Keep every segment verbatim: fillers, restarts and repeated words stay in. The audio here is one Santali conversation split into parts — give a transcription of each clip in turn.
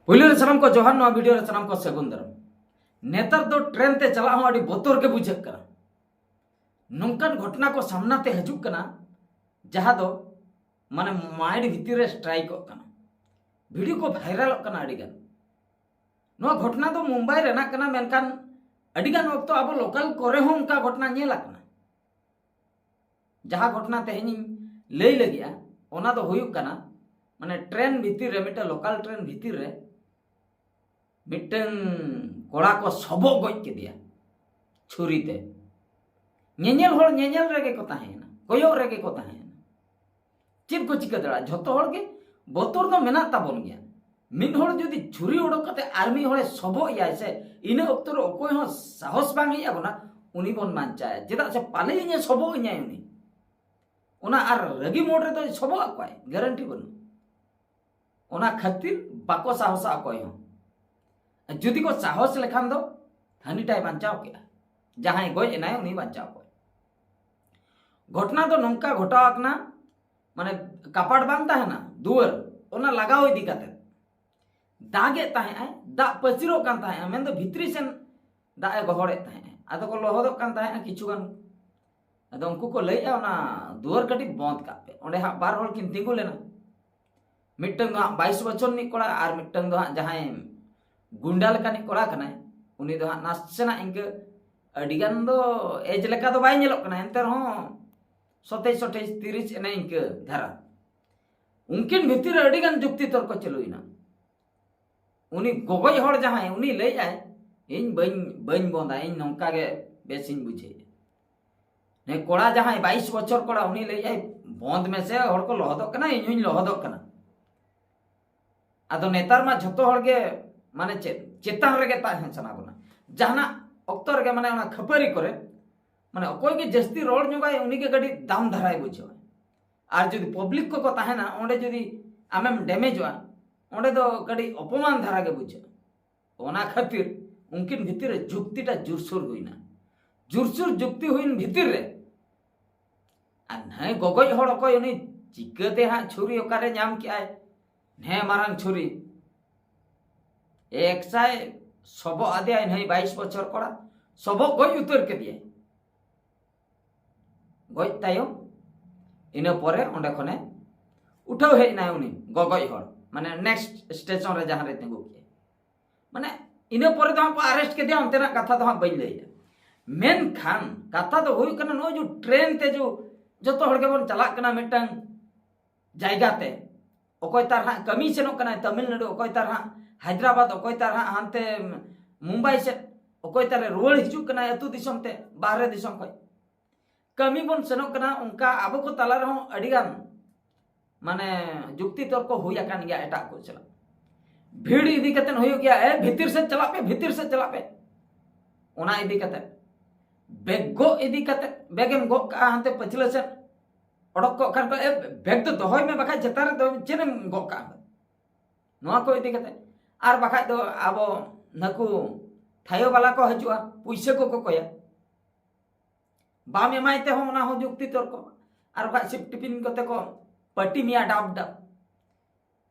ᱯᱩᱭᱞᱩ ᱨᱮ ᱥᱟᱱᱟᱢ ᱠᱚ ᱡᱚᱦᱟᱨ, ᱱᱚᱣᱟ ᱵᱷᱤᱰᱤᱭᱳ ᱨᱮ ᱥᱟᱱᱟᱢ ᱠᱚ ᱥᱟᱹᱜᱩᱱ ᱫᱟᱨᱟᱢ᱾ ᱱᱮᱛᱟᱨ ᱫᱚ ᱴᱨᱮᱱ ᱛᱮ ᱪᱟᱞᱟᱜ ᱦᱚᱸ ᱟᱹᱰᱤ ᱵᱚᱛᱚᱨ ᱜᱮ ᱵᱩᱡᱷᱟᱹᱜ ᱠᱟᱱᱟ᱾ ᱱᱚᱝᱠᱟᱱ ᱜᱷᱚᱴᱚᱱᱟ ᱠᱚ ᱥᱟᱢᱱᱟ ᱛᱮ ᱦᱤᱡᱩᱜ ᱠᱟᱱᱟ, ᱡᱟᱦᱟᱸ ᱫᱚ ᱢᱟᱱᱮ ᱢᱟᱭᱤᱱᱰ ᱵᱷᱤᱛᱤᱨ ᱨᱮ ᱥᱴᱨᱟᱭᱤᱠᱚᱜ ᱠᱟᱱᱟ᱾ ᱵᱷᱤᱰᱤᱭᱳ ᱠᱚ ᱵᱷᱟᱭᱨᱟᱞᱚᱜ ᱠᱟᱱᱟ ᱟᱹᱰᱤᱜᱟᱱ᱾ ᱱᱚᱣᱟ ᱜᱷᱚᱴᱚᱱᱟ ᱫᱚ ᱢᱩᱢᱵᱟᱭ ᱨᱮᱱᱟᱜ ᱠᱟᱱᱟ, ᱢᱮᱱᱠᱷᱟᱱ ᱟᱹᱰᱤᱜᱟᱱ ᱚᱠᱛᱚ ᱟᱵᱚ ᱞᱳᱠᱟᱞ ᱠᱚᱨᱮ ᱦᱚᱸ ᱚᱱᱠᱟ ᱜᱷᱚᱴᱚᱱᱟ ᱧᱮᱞ ᱟᱠᱟᱱᱟ᱾ ᱡᱟᱦᱟᱸ ᱜᱷᱚᱴᱚᱱᱟ ᱛᱮᱦᱮᱧ ᱤᱧ ᱞᱟᱹᱭ ᱞᱟᱹᱜᱤᱫᱼᱟ, ᱚᱱᱟ ᱫᱚ ᱦᱩᱭᱩᱜ ᱠᱟᱱᱟ, ᱢᱟᱱᱮ ᱴᱨᱮᱱ ᱵᱷᱤᱛᱤᱨ ᱨᱮ, ᱢᱤᱫᱴᱮᱱ ᱞᱳᱠᱟᱞ ᱴᱨᱮᱱ ᱵᱷᱤᱛᱤᱨ ᱨᱮ ᱢᱤᱫᱴᱟᱝ ᱠᱚᱲᱟ ᱠᱚ ᱥᱚᱵᱚᱜ ᱜᱚᱡ ᱠᱮᱫᱮᱭᱟ ᱪᱷᱩᱨᱤ ᱛᱮ᱾ ᱧᱮᱧᱮᱞ ᱦᱚᱲ ᱧᱮᱧᱮᱞ ᱨᱮᱜᱮ ᱠᱚ ᱛᱟᱦᱮᱸᱭᱮᱱᱟ, ᱠᱚᱭᱚᱜ ᱨᱮᱜᱮ ᱠᱚ ᱛᱟᱦᱮᱸᱭᱮᱱᱟ᱾ ᱪᱮᱫ ᱠᱚ ᱪᱤᱠᱟᱹ ᱫᱟᱲᱮᱭᱟᱜᱼᱟ? ᱡᱷᱚᱛᱚ ᱦᱚᱲ ᱜᱮ ᱵᱚᱛᱚᱨ ᱫᱚ ᱢᱮᱱᱟᱜ ᱛᱟᱵᱚᱱ ᱜᱮᱭᱟ᱾ ᱢᱤᱫ ᱦᱚᱲ ᱡᱩᱫᱤ ᱪᱷᱩᱨᱤ ᱚᱰᱚᱠ ᱠᱟᱛᱮ ᱟᱨ ᱢᱤᱫ ᱦᱚᱲᱮ ᱥᱚᱵᱚᱜ ᱮᱭᱟᱭ ᱥᱮ, ᱤᱱᱟᱹ ᱚᱠᱛᱚ ᱨᱮ ᱚᱠᱚᱭ ᱦᱚᱸ ᱥᱟᱦᱚᱥ ᱵᱟᱝ ᱦᱮᱡ ᱟᱵᱚᱱᱟ, ᱩᱱᱤ ᱵᱚᱱ ᱵᱟᱧᱪᱟᱭᱟ᱾ ᱪᱮᱫᱟᱜ ᱥᱮ ᱯᱟᱞᱮ ᱤᱧᱮ ᱥᱚᱵᱚᱜ ᱤᱧᱟᱭ ᱩᱱᱤ᱾ ᱚᱱᱟ ᱟᱨ ᱨᱟᱹᱜᱤ ᱢᱳᱰ ᱨᱮᱫᱚ ᱥᱚᱵᱚᱜ ᱟᱠᱚᱣᱟᱭ, ᱜᱟᱨᱮᱱᱴᱤ ᱵᱟᱹᱱᱩᱜ᱾ ᱚᱱᱟ ᱠᱷᱟᱹᱛᱤᱨ ᱵᱟᱠᱚ ᱥᱟᱦᱚᱥᱟ ᱚᱠᱚᱭ ᱦᱚᱸ᱾ ᱡᱩᱫᱤ ᱠᱚ ᱥᱟᱦᱚᱥ ᱞᱮᱠᱷᱟᱱ ᱫᱚ ᱦᱟᱹᱱᱤᱴᱟᱭ ᱵᱟᱧᱪᱟᱣ ᱠᱮᱜᱼᱟ, ᱡᱟᱦᱟᱸᱭ ᱜᱚᱡ ᱮᱱᱟᱭ ᱩᱱᱤ ᱵᱟᱧᱪᱟᱣ ᱠᱚᱜᱼᱟ᱾ ᱜᱷᱚᱴᱚᱱᱟ ᱫᱚ ᱱᱚᱝᱠᱟ ᱜᱷᱚᱴᱟᱣ ᱟᱠᱟᱱᱟ, ᱢᱟᱱᱮ ᱠᱟᱯᱟᱴ ᱵᱟᱝ ᱛᱟᱦᱮᱱᱟ, ᱫᱩᱣᱟᱹᱨ, ᱚᱱᱟ ᱞᱟᱜᱟᱣ ᱤᱫᱤ ᱠᱟᱛᱮ ᱫᱟᱜ ᱮᱫ ᱛᱟᱦᱮᱸᱜ ᱟᱭ, ᱫᱟᱜ ᱯᱟᱹᱪᱤᱨᱚᱜ ᱠᱟᱱ ᱛᱟᱦᱮᱸᱜᱼᱟ, ᱢᱮᱱᱫᱚ ᱵᱷᱤᱛᱨᱤ ᱥᱮᱱ ᱫᱟᱜ ᱮ ᱜᱚᱦᱚᱲᱮᱫ ᱛᱟᱦᱮᱸᱜ ᱟᱭ᱾ ᱟᱫᱚ ᱠᱚ ᱞᱚᱦᱚᱫᱚᱜ ᱠᱟᱱ ᱛᱟᱦᱮᱸᱜᱼᱟ ᱠᱤᱪᱷᱩ ᱜᱟᱱ᱾ ᱟᱫᱚ ᱩᱱᱠᱩ ᱠᱚ ᱞᱟᱹᱭᱮᱜᱼᱟ, "ᱚᱱᱟ ᱫᱩᱣᱟᱹᱨ ᱠᱟᱹᱴᱤᱡ ᱵᱚᱸᱫ ᱠᱟᱜ ᱯᱮ᱾" ᱚᱸᱰᱮ ᱦᱟᱸᱜ ᱵᱟᱨ ᱦᱚᱲ ᱠᱤᱱ ᱛᱤᱸᱜᱩ ᱞᱮᱱᱟ, ᱢᱤᱫᱴᱟᱝ ᱫᱚ ᱦᱟᱸᱜ ᱵᱟᱭᱤᱥ ᱵᱚᱪᱷᱚᱨ ᱨᱤᱱᱤᱡ ᱠᱚᱲᱟ ᱟᱨ ᱢᱤᱫᱴᱟᱝ ᱫᱚ ᱦᱟᱸᱜ ᱡᱟᱦᱟᱸᱭ ᱜᱩᱱᱰᱟ ᱞᱮᱠᱟᱱᱤᱡ ᱠᱚᱲᱟ ᱠᱟᱱᱟᱭ, ᱩᱱᱤ ᱫᱚ ᱦᱟᱸᱜ ᱱᱟᱥᱮᱱᱟᱜ ᱤᱱᱠᱟᱹ ᱟᱹᱰᱤᱜᱟᱱ ᱫᱚ ᱮᱡᱽ ᱞᱮᱠᱟ ᱫᱚ ᱵᱟᱭ ᱧᱮᱞᱚᱜ ᱠᱟᱱᱟ, ᱮᱱᱛᱮ ᱨᱮᱦᱚᱸ ᱥᱚᱛᱮᱡᱽ ᱥᱚᱛᱮᱡᱽ ᱛᱤᱨᱤᱥ ᱮᱱᱮ ᱤᱱᱠᱟᱹ ᱫᱷᱟᱨᱟ᱾ ᱩᱱᱠᱤᱱ ᱵᱷᱤᱛᱤᱨ ᱨᱮ ᱟᱹᱰᱤᱜᱟᱱ ᱡᱩᱠᱛᱤ ᱛᱚᱨᱠᱚ ᱪᱟᱹᱞᱩᱭᱮᱱᱟ᱾ ᱩᱱᱤ ᱜᱚᱜᱚᱡ ᱦᱚᱲ ᱡᱟᱦᱟᱸᱭ, ᱩᱱᱤ ᱞᱟᱹᱭᱮᱫᱼᱟᱭ, "ᱤᱧ ᱵᱟᱹᱧ, ᱵᱟᱹᱧ ᱵᱚᱸᱫᱟ, ᱤᱧ ᱱᱚᱝᱠᱟ ᱜᱮ ᱵᱮᱥᱤᱧ ᱵᱩᱡᱷᱟᱹᱣᱮᱫᱼᱟ᱾" ᱱᱩᱭ ᱠᱚᱲᱟ ᱡᱟᱦᱟᱸᱭ ᱵᱟᱭᱤᱥ ᱵᱚᱪᱷᱚᱨ ᱠᱚᱲᱟ, ᱩᱱᱤ ᱞᱟᱹᱭᱮᱫᱼᱟᱭ, "ᱵᱚᱸᱫ ᱢᱮᱥᱮ, ᱦᱚᱲ ᱠᱚ ᱞᱚᱦᱚᱫᱚᱜ ᱠᱟᱱᱟ, ᱤᱧ ᱦᱚᱧ ᱞᱚᱦᱚᱫᱚᱜ ᱠᱟᱱᱟ᱾" ᱟᱫᱚ ᱱᱮᱛᱟᱨ ᱢᱟ ᱡᱷᱚᱛᱚ ᱦᱚᱲ ᱜᱮ ᱢᱟᱱᱮ ᱪᱮᱫ, ᱪᱮᱛᱟᱱ ᱨᱮᱜᱮ ᱛᱟᱦᱮᱸ ᱥᱟᱱᱟ ᱵᱚᱱᱟ᱾ ᱡᱟᱦᱟᱱᱟᱜ ᱚᱠᱛᱚ ᱨᱮᱜᱮ ᱢᱟᱱᱮ ᱚᱱᱟ ᱠᱷᱟᱹᱯᱟᱹᱨᱤ ᱠᱚᱨᱮ ᱢᱟᱱᱮ ᱚᱠᱚᱭ ᱜᱮ ᱡᱟᱹᱥᱛᱤ ᱨᱚᱲ ᱧᱚᱜᱟᱭ, ᱩᱱᱤ ᱜᱮ ᱠᱟᱹᱴᱤᱡ ᱫᱟᱢ ᱫᱷᱟᱨᱟᱭ ᱵᱩᱡᱷᱟᱹᱣᱟ᱾ ᱟᱨ ᱡᱩᱫᱤ ᱯᱟᱵᱽᱞᱤᱠ ᱠᱚᱠᱚ ᱛᱟᱦᱮᱱᱟ, ᱚᱸᱰᱮ ᱡᱩᱫᱤ ᱟᱢᱮᱢ ᱰᱮᱢᱮᱡᱚᱜᱼᱟ, ᱚᱸᱰᱮ ᱫᱚ ᱠᱟᱹᱴᱤᱡ ᱚᱯᱚᱢᱟᱱ ᱫᱷᱟᱨᱟ ᱜᱮ ᱵᱩᱡᱷᱟᱹᱜᱼᱟ᱾ ᱚᱱᱟ ᱠᱷᱟᱹᱛᱤᱨ ᱩᱱᱠᱤᱱ ᱵᱷᱤᱛᱤᱨ ᱨᱮ ᱡᱩᱠᱛᱤᱴᱟ ᱡᱩᱨᱥᱩᱨ ᱦᱩᱭᱱᱟ᱾ ᱡᱩᱨᱥᱩᱨ ᱡᱩᱠᱛᱤ ᱦᱩᱭᱮᱱ ᱵᱷᱤᱛᱤᱨ ᱨᱮ ᱟᱨ ᱱᱟᱹᱭ ᱜᱚᱜᱚᱡ ᱦᱚᱲ ᱚᱠᱚᱭ, ᱩᱱᱤ ᱪᱤᱠᱟᱹᱛᱮ ᱦᱟᱸᱜ ᱪᱷᱩᱨᱤ ᱚᱠᱟᱨᱮ ᱧᱟᱢ ᱠᱮᱜᱼᱟᱭ? ᱱᱮ ᱢᱟᱨᱟᱝ ᱪᱷᱩᱨᱤ᱾ ᱮᱠᱥᱟᱭ ᱥᱚᱵᱚᱜ ᱟᱫᱮᱭᱟᱭ ᱱᱟᱹᱭ ᱵᱟᱭᱤᱥ ᱵᱚᱪᱷᱚᱨ ᱠᱚᱲᱟ, ᱥᱚᱵᱚᱜ ᱜᱚᱡ ᱩᱛᱟᱹᱨ ᱠᱮᱫᱮᱭᱟᱭ᱾ ᱜᱚᱡ ᱛᱟᱭᱚᱢ ᱤᱱᱟᱹ ᱯᱚᱨᱮ ᱚᱸᱰᱮ ᱠᱷᱚᱱᱮ ᱩᱴᱷᱟᱹᱣ ᱦᱮᱡ ᱮᱱᱟᱭ ᱩᱱᱤ ᱜᱚᱜᱚᱡ ᱦᱚᱲ, ᱢᱟᱱᱮ ᱱᱮᱠᱥᱴ ᱥᱴᱮᱥᱚᱱ ᱨᱮ ᱡᱟᱦᱟᱸ ᱨᱮ ᱛᱤᱸᱜᱩ ᱠᱮᱫ᱾ ᱢᱟᱱᱮ ᱤᱱᱟᱹ ᱯᱚᱨᱮ ᱫᱚ ᱦᱟᱸᱜ ᱠᱚ ᱟᱨᱮᱥᱴ ᱠᱮᱫᱮᱭᱟ, ᱚᱱᱛᱮᱱᱟᱜ ᱠᱟᱛᱷᱟ ᱫᱚ ᱦᱟᱸᱜ ᱵᱟᱹᱧ ᱞᱟᱹᱭᱟ᱾ ᱢᱮᱱᱠᱷᱟᱱ ᱠᱟᱛᱷᱟ ᱫᱚ ᱦᱩᱭᱩᱜ ᱠᱟᱱᱟ, ᱱᱚᱜᱼᱚᱭ ᱡᱮ ᱴᱨᱮᱱ ᱛᱮ ᱡᱮ ᱡᱚᱛᱚ ᱦᱚᱲ ᱜᱮᱵᱚᱱ ᱪᱟᱞᱟᱜ ᱠᱟᱱᱟ ᱢᱤᱫᱴᱟᱝ ᱡᱟᱭᱜᱟ ᱛᱮ, ᱚᱠᱚᱭ ᱛᱟᱨ ᱦᱟᱸᱜ ᱠᱟᱹᱢᱤ ᱥᱮᱱᱚᱜ ᱠᱟᱱᱟᱭ ᱛᱟᱢᱤᱞᱱᱟᱲᱩ, ᱚᱠᱚᱭ ᱛᱟᱨ ᱦᱟᱸᱜ ᱦᱟᱭᱫᱨᱟᱵᱟᱫᱽ, ᱚᱠᱚᱭ ᱛᱟᱨ ᱦᱟᱸᱜ ᱦᱟᱱᱛᱮ ᱢᱩᱢᱵᱟᱭ ᱥᱮᱫ, ᱚᱠᱚᱭ ᱛᱟᱨᱮ ᱨᱩᱣᱟᱹᱲ ᱦᱤᱡᱩᱜ ᱠᱟᱱᱟᱭ ᱟᱹᱛᱩ ᱫᱤᱥᱚᱢ ᱛᱮ, ᱵᱟᱦᱨᱮ ᱫᱤᱥᱚᱢ ᱠᱷᱚᱱ ᱠᱟᱹᱢᱤ ᱵᱚᱱ ᱥᱮᱱᱚᱜ ᱠᱟᱱᱟ, ᱚᱱᱠᱟ ᱟᱵᱚ ᱠᱚ ᱛᱟᱞᱟ ᱨᱮᱦᱚᱸ ᱟᱹᱰᱤ ᱜᱟᱱ ᱢᱟᱱᱮ ᱡᱩᱠᱛᱤ ᱛᱚᱨᱠᱚ ᱦᱩᱭ ᱟᱠᱟᱱ ᱜᱮᱭᱟ ᱮᱴᱟᱜ ᱠᱚ ᱥᱟᱞᱟᱜ᱾ ᱵᱷᱤᱲ ᱤᱫᱤ ᱠᱟᱛᱮ ᱦᱩᱭᱩᱜ ᱜᱮᱭᱟ, "ᱮ, ᱵᱷᱤᱛᱤᱨ ᱥᱮᱫ ᱪᱟᱞᱟᱜ ᱯᱮ, ᱵᱷᱤᱛᱤᱨ ᱥᱮᱫ ᱪᱟᱞᱟᱜ ᱯᱮ", ᱚᱱᱟ ᱤᱫᱤ ᱠᱟᱛᱮ᱾ ᱵᱮᱜᱽ ᱜᱚᱜ ᱤᱫᱤ ᱠᱟᱛᱮ, ᱵᱮᱜᱽ ᱮᱢ ᱜᱚᱜ ᱠᱟᱜᱼᱟ ᱦᱟᱱᱛᱮ ᱯᱟᱹᱪᱷᱞᱟᱹ ᱥᱮᱫ, ᱚᱰᱚᱠ ᱠᱚᱜ ᱠᱷᱟᱱ ᱠᱚ, "ᱮ, ᱵᱮᱜᱽ ᱫᱚ ᱫᱚᱦᱚᱭ ᱢᱮ, ᱵᱟᱠᱷᱟᱡ ᱪᱮᱛᱟᱱ ᱨᱮ ᱫᱚ ᱪᱮᱫ ᱮᱢ ᱜᱚᱜ ᱠᱟᱜᱼᱟ?" ᱱᱚᱣᱟ ᱠᱚ ᱤᱫᱤ ᱠᱟᱛᱮ᱾ ᱟᱨ ᱵᱟᱠᱷᱟᱡ ᱫᱚ ᱟᱵᱚ ᱱᱟᱠᱩ ᱛᱷᱟᱭᱚ ᱵᱟᱞᱟ ᱠᱚ ᱦᱤᱡᱩᱜᱼᱟ, ᱯᱩᱭᱥᱟᱹ ᱠᱚ ᱠᱚᱠᱚᱭᱟ, ᱵᱟᱢ ᱮᱢᱟᱭ ᱛᱮᱦᱚᱸ ᱚᱱᱟ ᱦᱚᱸ ᱡᱩᱠᱛᱤ ᱛᱚᱨᱠᱚ᱾ ᱟᱨ ᱵᱟᱠᱷᱟᱡ ᱥᱤᱯ ᱴᱤᱯᱤᱱ ᱠᱚᱛᱮ ᱠᱚ ᱯᱟᱹᱴᱤ ᱢᱮᱭᱟ ᱰᱟᱵ ᱰᱟᱵ᱾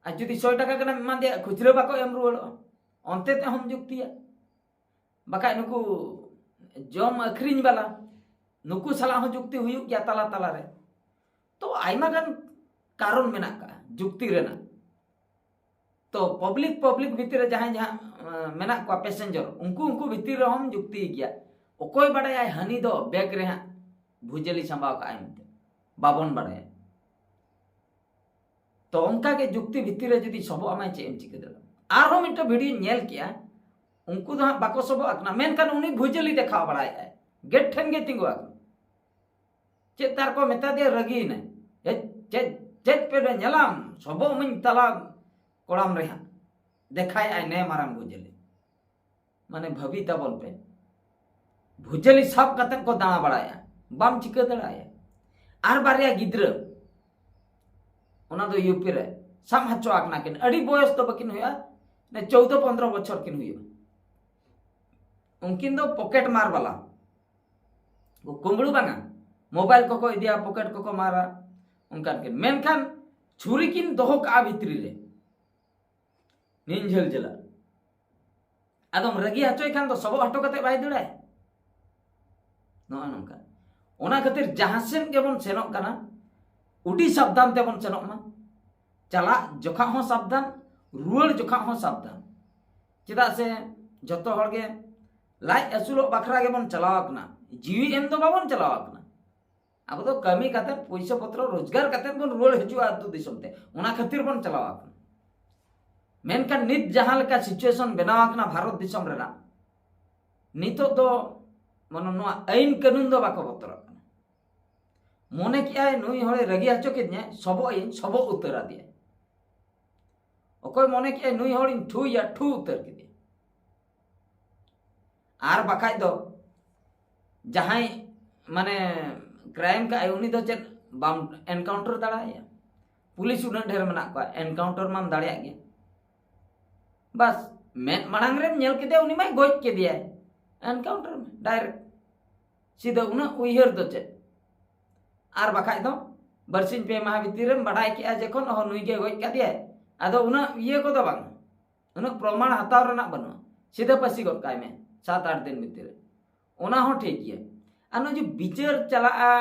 ᱟᱨ ᱡᱩᱫᱤ ᱥᱚᱭ ᱴᱟᱠᱟ ᱜᱟᱱᱮᱢ ᱮᱢᱟ ᱫᱮᱭᱟ, ᱠᱷᱩᱪᱨᱟᱹ ᱵᱟᱠᱚ ᱮᱢ ᱨᱩᱣᱟᱹᱲᱚᱜᱼᱟ, ᱚᱱᱛᱮ ᱛᱮᱦᱚᱸᱢ ᱡᱩᱠᱛᱤᱭᱟ᱾ ᱵᱟᱠᱷᱟᱡ ᱱᱩᱠᱩ ᱡᱚᱢ ᱟᱹᱠᱷᱨᱤᱧ ᱵᱟᱞᱟ, ᱱᱩᱠᱩ ᱥᱟᱞᱟᱜ ᱦᱚᱸ ᱡᱩᱠᱛᱤ ᱦᱩᱭᱩᱜ ᱜᱮᱭᱟ ᱛᱟᱞᱟ ᱛᱟᱞᱟ ᱨᱮ᱾ ᱛᱚ ᱟᱭᱢᱟ ᱜᱟᱱ ᱠᱟᱨᱚᱱ ᱢᱮᱱᱟᱜ ᱠᱟᱜᱼᱟ ᱡᱩᱠᱛᱤ ᱨᱮᱱᱟᱜ᱾ ᱛᱚ ᱯᱟᱵᱽᱞᱤᱠ, ᱯᱟᱵᱽᱞᱤᱠ ᱵᱷᱤᱛᱤᱨ ᱨᱮ ᱡᱟᱦᱟᱸᱭ ᱡᱟᱦᱟᱸ, ᱮᱸ, ᱢᱮᱱᱟᱜ ᱠᱚᱣᱟ ᱯᱮᱥᱮᱧᱡᱚᱨ, ᱩᱱᱠᱩ, ᱩᱱᱠᱩ ᱵᱷᱤᱛᱤᱨ ᱨᱮᱦᱚᱸᱢ ᱡᱩᱠᱛᱤᱭ ᱜᱮᱭᱟ᱾ ᱚᱠᱚᱭ ᱵᱟᱰᱟᱭᱟᱭ ᱦᱟᱹᱱᱤ ᱫᱚ ᱵᱮᱜᱽ ᱨᱮ ᱦᱟᱸᱜ ᱵᱷᱩᱡᱟᱹᱞᱤ ᱥᱟᱢᱵᱟᱣ ᱠᱟᱜᱼᱟᱭ ᱢᱮᱱᱛᱮ, ᱵᱟᱵᱚᱱ ᱵᱟᱰᱟᱭᱟ᱾ ᱛᱚ ᱚᱱᱠᱟ ᱜᱮ ᱡᱩᱠᱛᱤ ᱵᱷᱤᱛᱤᱨ ᱨᱮ ᱡᱩᱫᱤ ᱥᱚᱵᱚᱜ ᱟᱢᱟᱭ, ᱪᱮᱫ ᱮᱢ ᱪᱤᱠᱟᱹ ᱫᱟᱲᱮᱭᱟᱜᱼᱟ? ᱟᱨᱦᱚᱸ ᱢᱤᱫᱴᱮᱱ ᱵᱷᱤᱰᱤᱭᱳᱧ ᱧᱮᱞ ᱠᱮᱜᱼᱟ, ᱩᱱᱠᱩ ᱫᱚ ᱦᱟᱸᱜ ᱵᱟᱠᱚ ᱥᱚᱵᱚᱜ ᱟᱠᱟᱱᱟ, ᱢᱮᱱᱠᱷᱟᱱ ᱩᱱᱤ ᱵᱷᱩᱡᱟᱹᱞᱤ ᱫᱮᱠᱷᱟᱣ ᱵᱟᱲᱟᱭᱮᱫᱼᱟᱭ, ᱜᱮᱴ ᱴᱷᱮᱱ ᱜᱮ ᱛᱤᱸᱜᱩ ᱟᱠᱟᱱᱟ᱾ ᱪᱮᱫ ᱛᱟᱨ ᱠᱚ ᱢᱮᱛᱟ ᱫᱮᱭᱟ, ᱨᱟᱹᱜᱤᱭᱮᱱᱟᱭ, "ᱦᱮᱡ, ᱪᱮᱫ, ᱪᱮᱫ ᱯᱮ ᱧᱮᱞᱟᱢ, ᱥᱚᱵᱚᱜ ᱟᱹᱢᱟᱹᱧ ᱛᱟᱞᱟ ᱠᱚᱲᱟᱢ ᱨᱮ ᱦᱟᱸᱜ", ᱫᱮᱠᱷᱟᱭᱮᱫᱼᱟᱭ ᱱᱮ ᱢᱟᱨᱟᱝ ᱵᱷᱩᱡᱟᱹᱞᱤ᱾ ᱢᱟᱱᱮ ᱵᱷᱟᱹᱵᱤ ᱛᱟᱵᱚᱱ ᱯᱮ, ᱵᱷᱩᱡᱟᱹᱞᱤ ᱥᱟᱵ ᱠᱟᱛᱮ ᱠᱚ ᱫᱟᱬᱟ ᱵᱟᱲᱟᱭᱟ, ᱵᱟᱢ ᱪᱤᱠᱟᱹ ᱫᱟᱲᱮᱭᱟᱜᱼᱟ᱾ ᱟᱨ ᱵᱟᱨᱭᱟ ᱜᱤᱫᱽᱨᱟᱹ, ᱚᱱᱟ ᱫᱚ ᱤᱭᱩᱯᱤ ᱨᱮ ᱥᱟᱵ ᱦᱚᱪᱚ ᱟᱠᱟᱱᱟ ᱠᱤᱱ, ᱟᱹᱰᱤ ᱵᱚᱭᱚᱥ ᱫᱚ ᱵᱟᱹᱠᱤᱱ ᱦᱩᱭᱩᱜᱼᱟ, ᱪᱳᱫᱽᱫᱚ ᱯᱚᱱᱫᱽᱨᱚ ᱵᱚᱪᱷᱚᱨ ᱠᱤᱱ ᱦᱩᱭᱩᱜᱼᱟ᱾ ᱩᱱᱠᱤᱱ ᱫᱚ ᱯᱚᱠᱮᱴ ᱢᱟᱨ ᱵᱟᱞᱟ, ᱠᱩᱢᱵᱽᱲᱩ ᱵᱟᱝᱟ, ᱢᱳᱵᱟᱭᱤᱞ ᱠᱚᱠᱚ ᱤᱫᱤᱭᱟ, ᱯᱚᱠᱮᱴ ᱠᱚᱠᱚ ᱢᱟᱨᱟ, ᱚᱱᱠᱟᱱ ᱠᱤᱱ᱾ ᱢᱮᱱᱠᱷᱟᱱ ᱪᱷᱩᱨᱤ ᱠᱤᱱ ᱫᱚᱦᱚ ᱠᱟᱜᱼᱟ ᱵᱷᱤᱛᱨᱤ ᱨᱮ, ᱱᱤᱱ ᱡᱷᱟᱹᱞ ᱡᱷᱟᱹᱞᱟᱜ᱾ ᱟᱫᱚᱢ ᱨᱟᱹᱜᱤ ᱦᱚᱪᱚᱭ ᱠᱷᱟᱱ ᱫᱚ ᱥᱚᱵᱚᱜ ᱦᱚᱴᱚ ᱠᱟᱛᱮ ᱵᱟᱭ ᱫᱟᱹᱲᱟᱭ᱾ ᱱᱚᱜᱼᱚ ᱱᱚᱝᱠᱟ᱾ ᱚᱱᱟ ᱠᱷᱟᱹᱛᱤᱨ ᱡᱟᱦᱟᱸ ᱥᱮᱫ ᱜᱮᱵᱚᱱ ᱥᱮᱱᱚᱜ ᱠᱟᱱᱟ, ᱟᱹᱰᱤ ᱥᱟᱵᱫᱷᱟᱱ ᱛᱮᱵᱚᱱ ᱥᱮᱱᱚᱜ ᱢᱟ᱾ ᱪᱟᱞᱟᱜ ᱡᱚᱠᱷᱟ ᱦᱚᱸ ᱥᱟᱵᱫᱷᱟᱱ, ᱨᱩᱣᱟᱹᱲ ᱡᱚᱠᱷᱟ ᱦᱚᱸ ᱥᱟᱵᱫᱷᱟᱱ᱾ ᱪᱮᱫᱟᱜ ᱥᱮ ᱡᱚᱛᱚ ᱦᱚᱲ ᱜᱮ ᱞᱟᱡ ᱟᱹᱥᱩᱞᱚᱜ ᱵᱟᱠᱷᱨᱟ ᱜᱮᱵᱚᱱ ᱪᱟᱞᱟᱣ ᱟᱠᱟᱱᱟ, ᱡᱤᱣᱤ ᱮᱢ ᱫᱚ ᱵᱟᱵᱚᱱ ᱪᱟᱞᱟᱣ ᱟᱠᱟᱱᱟ᱾ ᱟᱵᱚ ᱫᱚ ᱠᱟᱹᱢᱤ ᱠᱟᱛᱮ, ᱯᱩᱭᱥᱟᱹ ᱯᱚᱛᱨᱚ ᱨᱳᱡᱽᱜᱟᱨ ᱠᱟᱛᱮ ᱵᱚᱱ ᱨᱩᱣᱟᱹᱲ ᱦᱤᱡᱩᱜᱼᱟ ᱟᱹᱛᱩ ᱫᱤᱥᱚᱢ ᱛᱮ, ᱚᱱᱟ ᱠᱷᱟᱹᱛᱤᱨ ᱵᱚᱱ ᱪᱟᱞᱟᱣ ᱟᱠᱟᱱᱟ᱾ ᱢᱮᱱᱠᱷᱟᱱ ᱱᱤᱛ ᱡᱟᱦᱟᱸ ᱞᱮᱠᱟ situation ᱵᱮᱱᱟᱣ ᱟᱠᱟᱱᱟ ᱵᱷᱟᱨᱚᱛ ᱫᱤᱥᱚᱢ ᱨᱮᱱᱟᱜ, ᱱᱤᱛᱚᱜ ᱫᱚ ᱢᱟᱱᱮ ᱱᱚᱣᱟ ᱟᱹᱭᱤᱱ ᱠᱟᱹᱱᱩᱱ ᱫᱚ ᱵᱟᱠᱚ ᱵᱚᱛᱚᱨᱚᱜ ᱠᱟᱱᱟ᱾ ᱢᱚᱱᱮ ᱠᱮᱜᱼᱟᱭ ᱱᱩᱭ ᱦᱚᱲᱮ ᱨᱟᱹᱜᱤ ᱦᱚᱪᱚ ᱠᱤᱫᱤᱧᱟ, ᱥᱚᱵᱚᱜ ᱤᱧ ᱥᱚᱵᱚᱜ ᱩᱛᱟᱹᱨ ᱟᱫᱮᱭᱟ᱾ ᱚᱠᱚᱭ ᱢᱚᱱᱮ ᱠᱮᱜᱼᱟᱭ ᱱᱩᱭ ᱦᱚᱲᱤᱧ ᱴᱷᱩᱭᱟ, ᱴᱷᱩ ᱩᱛᱟᱹᱨ ᱠᱮᱫᱮᱭᱟ᱾ ᱟᱨ ᱵᱟᱠᱷᱟᱡ ᱫᱚ ᱡᱟᱦᱟᱸᱭ ᱢᱟᱱᱮ ᱠᱨᱟᱭᱤᱢ ᱠᱟᱜᱼᱟᱭ, ᱩᱱᱤ ᱫᱚ ᱪᱮᱫ ᱵᱟᱢ ᱮᱱᱠᱟᱣᱩᱱᱴᱟᱨ ᱫᱟᱲᱮᱭᱟᱭᱟ? ᱯᱩᱞᱤᱥ ᱩᱱᱟᱹᱜ ᱰᱷᱮᱨ ᱢᱮᱱᱟᱜ ᱠᱚᱣᱟ, ᱮᱱᱠᱟᱣᱩᱱᱴᱟᱨ ᱢᱟᱢ ᱫᱟᱲᱮᱭᱟᱜ ᱜᱮ᱾ ᱵᱟᱥ, ᱢᱮᱫ ᱢᱟᱲᱟᱝ ᱨᱮᱢ ᱧᱮᱞ ᱠᱮᱫᱮᱭᱟ, ᱩᱱᱤ ᱢᱟᱭ ᱜᱚᱡ ᱠᱮᱫᱮᱭᱟᱭ, ᱮᱱᱠᱟᱣᱩᱱᱴᱟᱨ ᱢᱮ ᱰᱟᱭᱨᱮᱠᱴ᱾ ᱥᱤᱫᱷᱟᱹ ᱩᱱᱟᱹᱜ ᱩᱭᱦᱟᱹᱨ ᱫᱚ ᱪᱮᱫ? ᱟᱨ ᱵᱟᱠᱷᱟᱡ ᱫᱚ ᱵᱟᱨᱥᱤᱧ ᱯᱮ ᱢᱟᱦᱟ ᱵᱷᱤᱛᱤᱨ ᱨᱮᱢ ᱵᱟᱰᱟᱭ ᱠᱮᱜᱼᱟ ᱡᱮ ᱠᱷᱚᱱ, ᱚᱦᱚ, ᱱᱩᱭ ᱜᱮ ᱜᱚᱡ ᱠᱟᱫᱮᱭᱟᱭ᱾ ᱟᱫᱚ ᱩᱱᱟᱹᱜ ᱤᱭᱟᱹ ᱠᱚᱫᱚ ᱵᱟᱝ, ᱩᱱᱟᱹᱜ ᱯᱨᱚᱢᱟᱬ ᱦᱟᱛᱟᱣ ᱨᱮᱱᱟᱜ ᱵᱟᱹᱱᱩᱜᱼᱟ, ᱥᱤᱫᱷᱟᱹ ᱯᱟᱹᱥᱤ ᱜᱚᱫ ᱠᱟᱭ ᱢᱮ ᱥᱟᱛ ᱟᱴ ᱫᱤᱱ ᱵᱷᱤᱛᱤᱨ ᱨᱮ, ᱚᱱᱟ ᱦᱚᱸ ᱴᱷᱤᱠ ᱜᱮᱭᱟ᱾ ᱟᱨ ᱱᱚᱜᱼᱚᱭ ᱡᱮ ᱵᱤᱪᱟᱹᱨ ᱪᱟᱞᱟᱜᱼᱟ,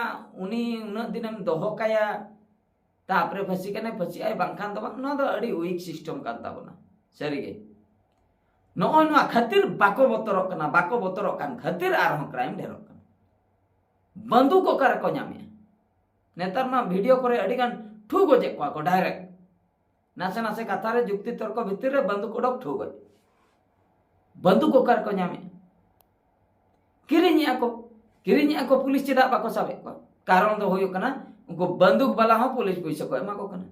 ᱩᱱᱤ ᱩᱱᱟᱹᱜ ᱫᱤᱱᱮᱢ ᱫᱚᱦᱚ ᱠᱟᱭᱟ, ᱛᱟᱯᱚᱨᱮ ᱯᱷᱟᱹᱥᱤ ᱠᱟᱱᱟᱭ, ᱯᱷᱟᱹᱥᱤᱜ ᱟᱭ, ᱵᱟᱝᱠᱷᱟᱱ ᱫᱚ ᱵᱟᱝ, ᱱᱚᱣᱟ ᱫᱚ ᱟᱹᱰᱤ weak system ᱠᱟᱱ ᱛᱟᱵᱚᱱᱟ ᱥᱟᱹᱨᱤᱜᱮ᱾ ᱱᱚᱜᱼᱚᱭ ᱱᱚᱣᱟ ᱠᱷᱟᱹᱛᱤᱨ ᱵᱟᱠᱚ ᱵᱚᱛᱚᱨᱚᱜ ᱠᱟᱱᱟ, ᱵᱟᱠᱚ ᱵᱚᱛᱚᱨᱚᱜ ᱠᱟᱱ ᱠᱷᱟᱹᱛᱤᱨ ᱟᱨᱦᱚᱸ ᱠᱨᱟᱭᱤᱢ ᱰᱷᱮᱨᱚᱜ ᱠᱟᱱᱟ᱾ ᱵᱟᱱᱫᱩᱠ ᱚᱠᱟ ᱨᱮᱠᱚ ᱧᱟᱢᱮᱜᱼᱟ? ᱱᱮᱛᱟᱨ ᱢᱟ ᱵᱷᱤᱰᱤᱭᱳ ᱠᱚᱨᱮ ᱟᱹᱰᱤ ᱜᱟᱱ ᱴᱷᱩ ᱜᱚᱡᱮᱫ ᱠᱚᱣᱟ ᱠᱚ ᱰᱟᱭᱨᱮᱠᱴ᱾ ᱱᱟᱥᱮ ᱱᱟᱥᱮ ᱠᱟᱛᱷᱟ ᱨᱮ ᱡᱩᱠᱛᱤ ᱛᱚᱨᱠᱚ ᱵᱷᱤᱛᱤᱨ ᱨᱮ ᱵᱟᱱᱫᱩᱠ ᱚᱰᱚᱠ ᱴᱷᱩ ᱜᱚᱡ᱾ ᱵᱟᱱᱫᱩᱠ ᱚᱠᱟ ᱨᱮᱠᱚ ᱧᱟᱢᱮᱜᱼᱟ? ᱠᱤᱨᱤᱧᱮᱜᱼᱟ ᱠᱚ, ᱠᱤᱨᱤᱧᱮᱜᱼᱟ ᱠᱚ, ᱯᱩᱞᱤᱥ ᱪᱮᱫᱟᱜ ᱵᱟᱠᱚ ᱥᱟᱵᱮᱫ ᱠᱚᱣᱟ? ᱠᱟᱨᱚᱱ ᱫᱚ ᱦᱩᱭᱩᱜ ᱠᱟᱱᱟ ᱩᱱᱠᱩ ᱵᱟᱱᱫᱩᱠ ᱵᱟᱞᱟ ᱦᱚᱸ ᱯᱩᱞᱤᱥ ᱯᱩᱭᱥᱟᱹ ᱠᱚ ᱮᱢᱟ ᱠᱚ ᱠᱟᱱᱟ᱾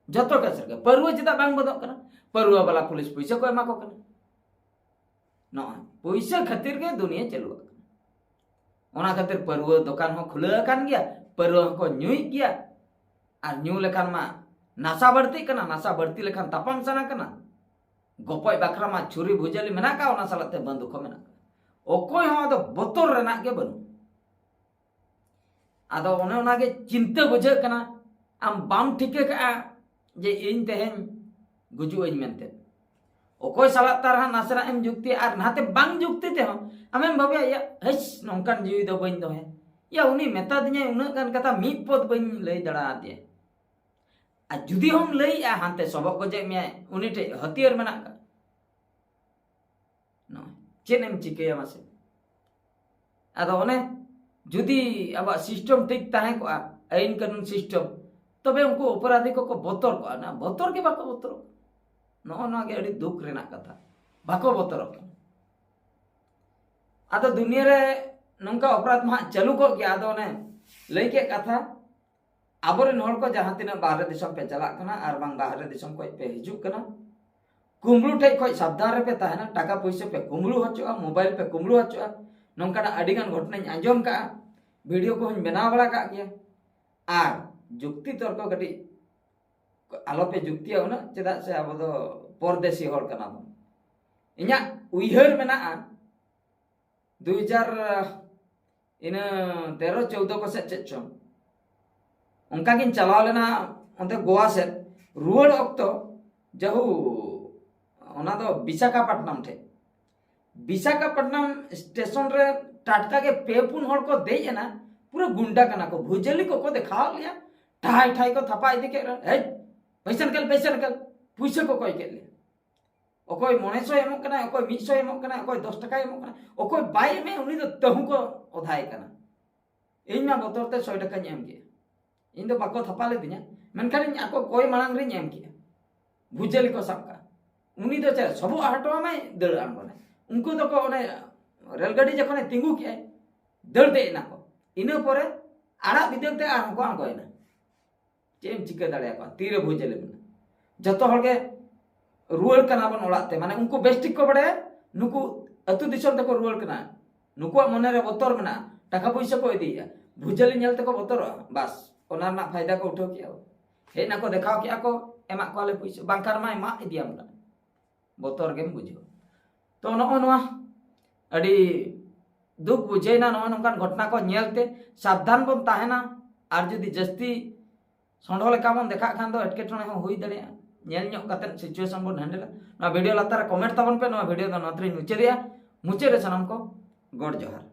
ᱡᱚᱛᱚ ᱠᱮᱥ ᱨᱮᱜᱮ ᱯᱟᱹᱨᱣᱟᱹ ᱪᱮᱫᱟᱜ ᱵᱟᱝ ᱵᱚᱱᱫᱚᱜ ᱠᱟᱱᱟ? ᱯᱟᱹᱨᱣᱟᱹ ᱵᱟᱞᱟ ᱯᱩᱞᱤᱥ ᱯᱩᱭᱥᱟᱹ ᱠᱚ ᱮᱢᱟ ᱠᱚ ᱠᱟᱱᱟ᱾ ᱱᱚᱜᱼᱚᱭ ᱯᱩᱭᱥᱟᱹ ᱠᱷᱟᱹᱛᱤᱨ ᱜᱮ ᱫᱩᱱᱤᱭᱟᱹ ᱪᱟᱹᱞᱩᱣᱟᱜ ᱠᱟᱱᱟ᱾ ᱚᱱᱟ ᱠᱷᱟᱹᱛᱤᱨ ᱯᱟᱹᱨᱣᱟᱹ ᱫᱚᱠᱟᱱ ᱦᱚᱸ ᱠᱷᱩᱞᱟᱹᱣ ᱟᱠᱟᱱ ᱜᱮᱭᱟ, ᱯᱟᱹᱨᱣᱟᱹ ᱦᱚᱸᱠᱚ ᱧᱩᱭᱮᱫ ᱜᱮᱭᱟ᱾ ᱟᱨ ᱧᱩ ᱞᱮᱠᱷᱟᱱ ᱢᱟ ᱱᱟᱥᱟ ᱵᱟᱹᱲᱛᱤᱜ ᱠᱟᱱᱟ, ᱱᱟᱥᱟ ᱵᱟᱹᱲᱛᱤ ᱞᱮᱠᱷᱟᱱ ᱛᱟᱯᱟᱢ ᱥᱟᱱᱟ ᱠᱟᱱᱟ᱾ ᱜᱚᱯᱚᱡ ᱵᱟᱠᱷᱨᱟ ᱢᱟ ᱪᱷᱩᱨᱤ ᱵᱷᱩᱡᱟᱹᱞᱤ ᱢᱮᱱᱟᱜ ᱟᱠᱟᱫ, ᱚᱱᱟ ᱥᱟᱞᱟᱜ ᱛᱮ ᱵᱟᱹᱱᱫᱩᱠ ᱦᱚᱸ ᱢᱮᱱᱟᱜ ᱟᱠᱟᱫ᱾ ᱚᱠᱚᱭ ᱦᱚᱸ ᱟᱫᱚ ᱵᱚᱛᱚᱨ ᱨᱮᱱᱟᱜ ᱜᱮ ᱵᱟᱹᱱᱩᱜ᱾ ᱟᱫᱚ ᱚᱱᱮ ᱚᱱᱟᱜᱮ ᱪᱤᱱᱛᱟᱹ ᱵᱩᱡᱷᱟᱹᱜ ᱠᱟᱱᱟ, ᱟᱢ ᱵᱟᱢ ᱴᱷᱤᱠᱟᱹ ᱠᱟᱜᱼᱟ ᱡᱮ ᱤᱧ ᱛᱮᱦᱮᱧ ᱜᱩᱡᱩᱜ ᱟᱹᱧ ᱢᱮᱱᱛᱮ᱾ ᱚᱠᱚᱭ ᱥᱟᱞᱟᱜ ᱛᱟᱨ ᱦᱟᱸᱜ ᱱᱟᱥᱮᱱᱟᱜ ᱮᱢ ᱡᱩᱠᱛᱤᱭᱟ ᱟᱨ ᱱᱟᱛᱮ ᱵᱟᱝ ᱡᱩᱠᱛᱤ ᱛᱮᱦᱚᱸ ᱟᱢᱮᱢ ᱵᱷᱟᱵᱮᱭᱟ, ᱤᱭᱟ ᱦᱮᱥ, ᱱᱚᱝᱠᱟᱱ ᱡᱤᱣᱤ ᱫᱚ ᱵᱟᱹᱧ ᱫᱚᱦᱚᱭᱟ᱾ ᱭᱟ, ᱩᱱᱤ ᱢᱮᱛᱟ ᱫᱤᱧᱟᱭ ᱩᱱᱟᱹᱜ ᱜᱟᱱ ᱠᱟᱛᱷᱟ, ᱢᱤᱫ ᱯᱚᱫ ᱵᱟᱹᱧ ᱞᱟᱹᱭ ᱫᱟᱲᱮ ᱟᱫᱮᱭᱟ᱾ ᱟᱨ ᱡᱩᱫᱤ ᱦᱚᱸᱢ ᱞᱟᱹᱭᱮᱜᱼᱟ, ᱦᱟᱱᱛᱮ ᱥᱚᱵᱚᱜ ᱜᱚᱡᱮᱫ ᱢᱮᱭᱟᱭ, ᱩᱱᱤ ᱴᱷᱮᱡ ᱦᱟᱹᱛᱭᱟᱹᱨ ᱢᱮᱱᱟᱜ ᱠᱟᱜ᱾ ᱱᱚᱜᱼᱚᱭ ᱪᱮᱫ ᱮᱢ ᱪᱤᱠᱟᱹᱭᱟ ᱢᱟᱥᱮ? ᱟᱫᱚ ᱚᱱᱮ ᱡᱩᱫᱤ ᱟᱵᱚᱣᱟᱜ system ᱴᱷᱤᱠ ᱛᱟᱦᱮᱸ ᱠᱚᱜᱼᱟ, ᱟᱹᱭᱤᱱ ᱠᱟᱹᱱᱩᱱ system, ᱛᱚᱵᱮ ᱩᱱᱠᱩ ᱚᱯᱚᱨᱟᱫᱷᱤ ᱠᱚᱠᱚ ᱵᱚᱛᱚᱨ ᱠᱚᱜᱼᱟ᱾ ᱚᱱᱟ ᱵᱚᱛᱚᱨ ᱜᱮ ᱵᱟᱠᱚ ᱵᱚᱛᱚᱨᱚᱜ᱾ ᱱᱚᱜᱼᱚ ᱱᱚᱣᱟ ᱜᱮ ᱟᱹᱰᱤ ᱫᱩᱠ ᱨᱮᱱᱟᱜ ᱠᱟᱛᱷᱟ, ᱵᱟᱠᱚ ᱵᱚᱛᱚᱨᱚᱜ ᱠᱟᱱᱟ᱾ ᱟᱫᱚ ᱫᱩᱱᱤᱭᱟᱹ ᱨᱮ ᱱᱚᱝᱠᱟ ᱚᱯᱨᱟᱫᱷ ᱢᱟ ᱦᱟᱸᱜ ᱪᱟᱹᱞᱩ ᱠᱚᱜ ᱜᱮᱭᱟ᱾ ᱟᱫᱚ ᱚᱱᱮ ᱞᱟᱹᱭ ᱠᱮᱫ ᱠᱟᱛᱷᱟ, ᱟᱵᱚᱨᱮᱱ ᱦᱚᱲ ᱠᱚ ᱡᱟᱦᱟᱸ ᱛᱤᱱᱟᱹᱜ ᱵᱟᱦᱨᱮ ᱫᱤᱥᱚᱢ ᱯᱮ ᱪᱟᱞᱟᱜ ᱠᱟᱱᱟ ᱟᱨ ᱵᱟᱝ ᱵᱟᱦᱨᱮ ᱫᱤᱥᱚᱢ ᱠᱷᱚᱱ ᱯᱮ ᱦᱤᱡᱩᱜ ᱠᱟᱱᱟ, ᱠᱩᱢᱵᱽᱲᱩ ᱴᱷᱮᱡ ᱠᱷᱚᱱ ᱥᱟᱵᱫᱷᱟᱱ ᱨᱮᱯᱮ ᱛᱟᱦᱮᱱᱟ᱾ ᱴᱟᱠᱟ ᱯᱩᱭᱥᱟᱹ ᱯᱮ ᱠᱩᱢᱵᱽᱲᱩ ᱦᱚᱪᱚᱜᱼᱟ, mobile ᱯᱮ ᱠᱩᱢᱵᱽᱲᱩ ᱦᱚᱪᱚᱜᱼᱟ᱾ ᱱᱚᱝᱠᱟᱱᱟᱜ ᱟᱹᱰᱤᱜᱟᱱ ᱜᱷᱚᱴᱚᱱᱟᱧ ᱟᱸᱡᱚᱢ ᱠᱟᱜᱼᱟ, video ᱠᱚᱦᱚᱧ ᱵᱮᱱᱟᱣ ᱵᱟᱲᱟ ᱠᱟᱜ ᱜᱮᱭᱟ᱾ ᱟᱨ ᱡᱩᱠᱛᱤ ᱛᱚᱨᱠᱚ ᱠᱟᱹᱴᱤᱡ ᱟᱞᱚᱯᱮ ᱡᱩᱠᱛᱤᱭᱟ ᱩᱱᱟᱹᱜ, ᱪᱮᱫᱟᱜ ᱥᱮ ᱟᱵᱚ ᱫᱚ ᱯᱚᱨᱫᱮᱥᱤ ᱦᱚᱲ ᱠᱟᱱᱟ ᱵᱚᱱ᱾ ᱤᱧᱟᱹᱜ ᱩᱭᱦᱟᱹᱨ ᱢᱮᱱᱟᱜᱼᱟ, ᱫᱩ ᱦᱟᱡᱟᱨ ᱤᱱᱟᱹ ᱛᱮᱨᱚ ᱪᱳᱣᱫᱚ ᱠᱚ ᱥᱮᱫ ᱪᱮᱫ ᱪᱚᱝ, ᱚᱱᱠᱟ ᱜᱤᱧ ᱪᱟᱞᱟᱣ ᱞᱮᱱᱟ ᱚᱱᱛᱮ ᱜᱳᱣᱟ ᱥᱮᱫ᱾ ᱨᱩᱣᱟᱹᱲ ᱚᱠᱛᱚ ᱡᱟᱦᱩ ᱚᱱᱟ ᱫᱚ ᱵᱤᱥᱟᱠᱷᱟᱯᱟᱴᱱᱟᱢ ᱴᱷᱮᱡ, ᱵᱤᱥᱟᱠᱷᱟᱯᱟᱴᱱᱟᱢ ᱥᱴᱮᱥᱚᱱ ᱨᱮ ᱴᱟᱴᱠᱟ ᱜᱮ ᱯᱮ ᱯᱩᱱ ᱦᱚᱲ ᱠᱚ ᱫᱮᱡ ᱮᱱᱟ᱾ ᱯᱩᱨᱟᱹ ᱜᱩᱱᱰᱟ ᱠᱟᱱᱟ ᱠᱚ, ᱵᱷᱩᱡᱟᱹᱞᱤ ᱠᱚᱠᱚ ᱫᱮᱠᱷᱟᱣ ᱞᱮᱭᱟ, ᱴᱷᱟᱭ ᱴᱷᱟᱭ ᱠᱚ ᱛᱷᱟᱯᱟ ᱤᱫᱤ ᱠᱮᱫ ᱨᱮ, ᱦᱮᱡ, ᱯᱚᱭᱥᱟ ᱱᱤᱠᱟᱞ, ᱯᱚᱭᱥᱟ ᱱᱤᱠᱟᱞ, ᱯᱩᱭᱥᱟᱹ ᱠᱚ ᱠᱚᱭ ᱠᱮᱫ ᱞᱮᱭᱟ᱾ ᱚᱠᱚᱭ ᱢᱚᱬᱮ ᱥᱚᱭ ᱮᱢᱚᱜ ᱠᱟᱱᱟᱭ, ᱚᱠᱚᱭ ᱢᱤᱫ ᱥᱚᱭ ᱮᱢᱚᱜ ᱠᱟᱱᱟᱭ, ᱚᱠᱚᱭ ᱫᱚᱥ ᱴᱟᱠᱟᱭ ᱮᱢᱚᱜ ᱠᱟᱱᱟᱭ, ᱚᱠᱚᱭ ᱵᱟᱭ ᱮᱢᱮ ᱩᱱᱤ ᱫᱚ ᱛᱟᱹᱦᱩ ᱠᱚ ᱚᱫᱷᱟᱭ ᱠᱟᱱᱟ᱾ ᱤᱧ ᱢᱟ ᱵᱚᱛᱚᱨ ᱛᱮ ᱥᱚᱭ ᱴᱟᱠᱟᱧ ᱮᱢ ᱠᱮᱜᱼᱟ᱾ ᱤᱧ ᱫᱚ ᱵᱟᱠᱚ ᱛᱷᱟᱯᱟ ᱞᱤᱫᱤᱧᱟ, ᱢᱮᱱᱠᱷᱟᱱ ᱤᱧ ᱟᱠᱚ ᱠᱚᱭ ᱢᱟᱲᱟᱝ ᱨᱤᱧ ᱮᱢ ᱠᱮᱜᱼᱟ᱾ ᱵᱷᱩᱡᱟᱹᱞᱤ ᱠᱚ ᱥᱟᱵ ᱠᱟᱜᱼᱟ, ᱩᱱᱤ ᱫᱚ ᱪᱮᱫ ᱥᱚᱵᱚᱜ ᱦᱚᱴᱚ ᱟᱢᱟᱭ, ᱫᱟᱹᱲ ᱟᱬᱜᱚᱱᱟᱭ᱾ ᱩᱱᱠᱩ ᱫᱚᱠᱚ ᱚᱱᱮ ᱨᱮᱞ ᱜᱟᱹᱰᱤ ᱡᱚᱠᱷᱚᱱᱮ ᱛᱤᱸᱜᱩ ᱠᱮᱜᱼᱟᱭ, ᱫᱟᱹᱲ ᱫᱮᱡ ᱮᱱᱟ ᱠᱚ, ᱤᱱᱟᱹ ᱯᱚᱨᱮ ᱟᱲᱟᱜ ᱵᱤᱫᱟᱹᱞ ᱛᱮ ᱟᱨᱦᱚᱸ ᱠᱚ ᱟᱬᱜᱚᱭᱮᱱᱟ᱾ ᱪᱮᱫ ᱮᱢ ᱪᱤᱠᱟᱹ ᱫᱟᱲᱮᱭᱟᱠᱚᱣᱟ? ᱛᱤᱨᱮ ᱵᱷᱩᱡᱟᱹᱞᱤ ᱢᱮᱱᱟᱜᱼᱟ? ᱡᱚᱛᱚ ᱦᱚᱲ ᱜᱮ ᱨᱩᱣᱟᱹᱲ ᱠᱟᱱᱟ ᱵᱚᱱ ᱚᱲᱟᱜ ᱛᱮ, ᱢᱟᱱᱮ ᱩᱱᱠᱩ ᱵᱮᱥ ᱴᱷᱤᱠ ᱠᱚ ᱵᱟᱲᱟᱭᱟ ᱱᱩᱠᱩ ᱟᱹᱛᱩ ᱫᱤᱥᱚᱢ ᱛᱮᱠᱚ ᱨᱩᱣᱟᱹᱲ ᱠᱟᱱᱟ, ᱱᱩᱠᱩᱣᱟᱜ ᱢᱚᱱᱮ ᱨᱮ ᱵᱚᱛᱚᱨ ᱢᱮᱱᱟᱜᱼᱟ, ᱴᱟᱠᱟ ᱯᱩᱭᱥᱟᱹ ᱠᱚ ᱤᱫᱤᱭᱮᱫᱼᱟ, ᱵᱷᱩᱡᱟᱹᱞᱤ ᱧᱮᱞ ᱛᱮᱠᱚ ᱵᱚᱛᱚᱨᱚᱜᱼᱟ, ᱵᱟᱥ ᱚᱱᱟ ᱨᱮᱱᱟᱜ ᱯᱷᱟᱭᱫᱟ ᱠᱚ ᱩᱴᱷᱟᱹᱣ ᱠᱮᱜᱼᱟ᱾ ᱦᱮᱡ ᱱᱟᱠᱚ, ᱫᱮᱠᱷᱟᱣ ᱠᱮᱜᱼᱟ ᱠᱚ, ᱮᱢᱟᱜ ᱠᱚᱣᱟᱞᱮ ᱯᱩᱭᱥᱟᱹ, ᱵᱟᱝᱠᱷᱟᱱ ᱢᱟᱭ ᱢᱟᱜ ᱤᱫᱤᱭᱟᱢ ᱠᱟᱱᱟ᱾ ᱵᱚᱛᱚᱨ ᱜᱮᱢ ᱵᱩᱡᱷᱟᱹᱣᱟ᱾ ᱛᱚ ᱱᱚᱜᱼᱚ ᱱᱚᱣᱟ ᱟᱹᱰᱤ ᱫᱩᱠ ᱵᱩᱡᱷᱟᱹᱣᱱᱟ ᱱᱚᱜᱼᱚ ᱱᱚᱝᱠᱟᱱ ᱜᱷᱚᱴᱚᱱᱟ ᱠᱚ ᱧᱮᱞ ᱛᱮ᱾ ᱥᱟᱵᱫᱷᱟᱱ ᱵᱚᱱ ᱛᱟᱦᱮᱱᱟ, ᱟᱨ ᱡᱩᱫᱤ ᱡᱟᱹᱥᱛᱤ ᱥᱚᱸᱰᱷᱚ ᱞᱮᱠᱟ ᱵᱚᱱ ᱫᱮᱠᱷᱟᱜ ᱠᱷᱟᱱ ᱫᱚ ᱮᱴᱠᱮᱴᱚᱬᱮ ᱦᱚᱸ ᱦᱩᱭ ᱫᱟᱲᱮᱭᱟᱜᱼᱟ᱾ ᱧᱮᱞ ᱧᱚᱜ ᱠᱟᱛᱮ situation ᱵᱚᱱ handleᱟ᱾ ᱱᱚᱣᱟ video ᱞᱟᱛᱟᱨ ᱨᱮ comment ᱛᱟᱵᱚᱱ ᱯᱮ᱾ ᱱᱚᱣᱟ video ᱫᱚ ᱱᱚᱛᱮ ᱨᱮᱧ ᱢᱩᱪᱟᱹᱫᱮᱜᱼᱟ᱾ ᱢᱩᱪᱟᱹᱫ ᱨᱮ ᱥᱟᱱᱟᱢ ᱠᱚ ᱜᱚᱰ ᱡᱚᱦᱟᱨ᱾